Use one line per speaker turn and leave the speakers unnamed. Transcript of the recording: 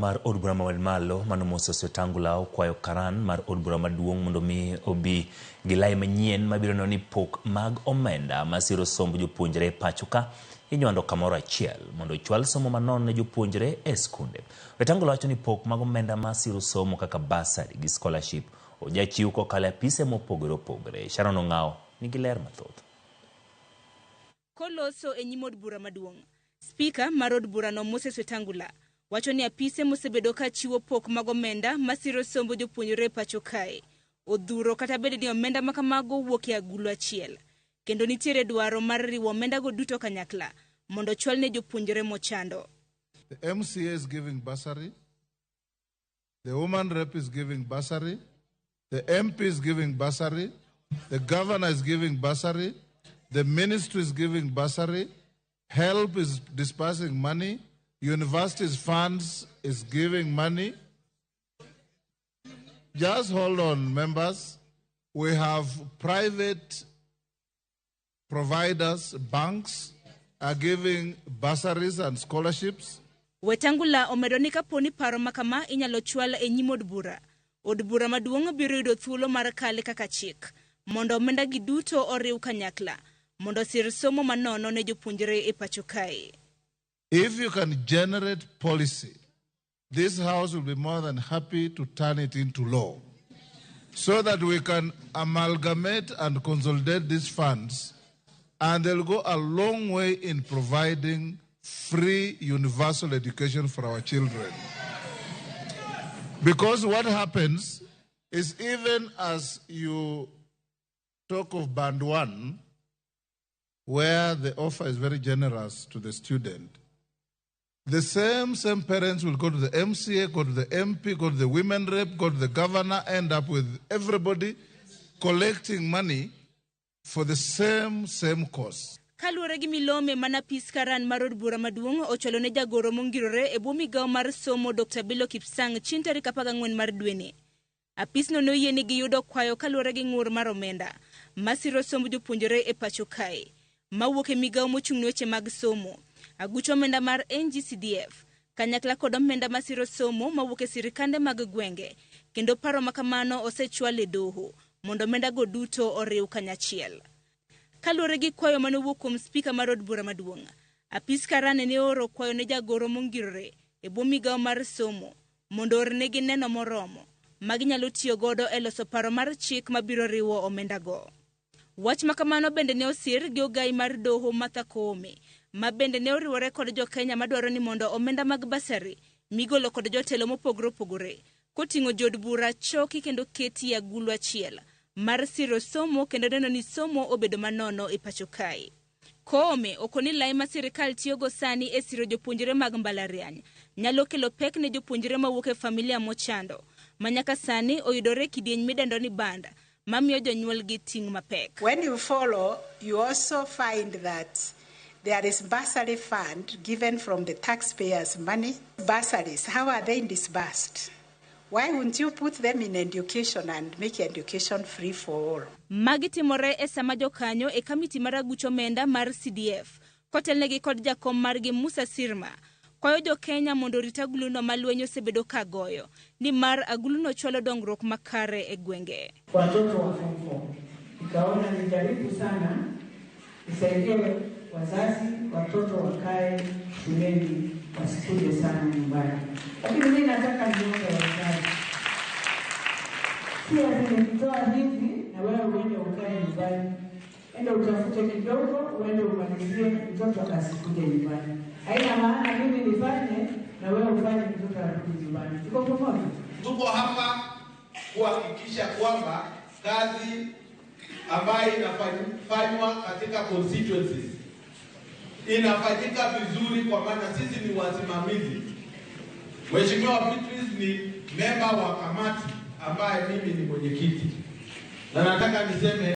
mar od bura mamalo mano Moses Wetangula okwayo karan mar od bura maduong' mondo mi obi gi lai manyien mabiro neno ni pok mag omenda masiro somb jopuonjre e pacho ka inywando kamoro achiel mondo ochwal somo manono ne jopuonjre e skunde. Wetangula wacho ni pok mag omenda masiro somo kaka bursary gi scholarship ojachiw kokalo e apise mopogore opogore. Sharon Ong'awo nigi ler mathoth.
Koloso e nyim od bura maduong', Spika mar od burano Moses Wetangula wacho ni apise mosebedo ka chiwo pok mag omenda masiro sombo jopuonjre e pacho kae odhuro kata bed ni omenda ma kamago wuok e agulu achiel kendo nitiere dwaro mar riwo omendago duto kanyakla mondo ochwal ne jopuonjre mochando.
The MCA is giving bursary, the woman rep is giving bursary, the MP is giving bursary, the governor is giving bursary, the ministry is giving bursary, HELB is dispersing money, universities funds is giving money. Just hold on, members. We have private providers, banks are giving bursaries and scholarships.
Wetangula omedo ni kapo ni paro ma kama inyalo chwal e nyim od bura, od bura maduong' biro yudo thuolo mar kale kaka chik mondo omenda gi duto oriw kanyakla mondo osir somo manono ne jopuonjre e pacho kae.
If you can generate policy, this House will be more than happy to turn it into law so that we can amalgamate and consolidate these funds, and they'll go a long way in providing free universal education for our children. Because what happens is, even as you talk of band one, where the offer is very generous to the student, the same parents will go to the MCA, go to the MP, go to the women rep, go to the governor, end up with everybody collecting money for the same cause.
Kaluwore gi milome mana apis karan mar od bura maduong' ochwalo ne jagoro mongirore e bwo migawo mar somo Dr. Bilo Kipsang chieng' tarik 14 mar dweni. Apisno noyie ni giyudo kwayo kaluwore gi ng'ur mar omenda masiro somb jopuonjre e pacho kae mawuok e migawo mochung' ne weche mag somo, aguch omenda mar NGCDF kanyakla kod omenda masiro somo mawuok e sirikande mag gwenge, kendo paro ma kamano osechwal e doho mondo omendago duto oriw kanyachiel. Kaluwore gi kwayo manowuok kuom spika mar od bura maduong', apis karan ne ooro kwayo ne jagoro mongirore e bwo migawo mar somo mondo oornegi neno moromo ma ginyalo tiyo godo e loso paro mar chik mabiro riwo omendago. Wach ma kamano bende ne osir gi ogai mar doho Martha Koome, ma bende ne oriwore kod jokenya madwaro ni mondo omenda mag bursary migolo kod jotelo mopogore opogore koting'o jood bura choki kendo keti e agulu achiel mar siro somo kendo neno ni somo obedo manono e pacho kae. Koome okoni lai ma sirikal tiyogo sani e siro jopuonjre mag mbalariany nyalo kelo pek ne jopuonjre mawuok e familia mochando ma nyaka sani oyudore e kidieny midendo ni band mamiyo jonyuolgi ting' mapek.
When you follow, you also find that there is bursary fund given from the taxpayers' money. Bursaries, how are they disbursed? Why wouldn't you put them in education and make education free for all?
Magi timore e sama jokanyo e kamiti mar aguch omenda mar CDF kotelnegi kod jakom margi Musa Sirma kwayo jo-Kenya mondo orit aguluno ma lweny osebedo ka goyo nimar aguluno chwalo dongruok makare e gwenge.
Watoto wa form 4 nikaona nijaribu sana nisaidie wazazi watoto wakae shuleni wasikuje sana nyumbani, lakini mimi nataka niombe wazazi, si ati nikitoa hivi na wewe uende ukae nyumbani, enda utafute kidogo uende umalizie, mtoto asikuje nyumbani. Haina maana mimi nifanye na wewe ufanye, mtoto arudi nyumbani. Tuko pamoja?
Tuko hapa kuhakikisha kwamba kazi ambayo inafanywa katika constituencies inafanyika vizuri, kwa maana sisi ni wasimamizi. Mheshimiwa Beatrice ni memba wa kamati ambaye mimi ni mwenyekiti, na nataka niseme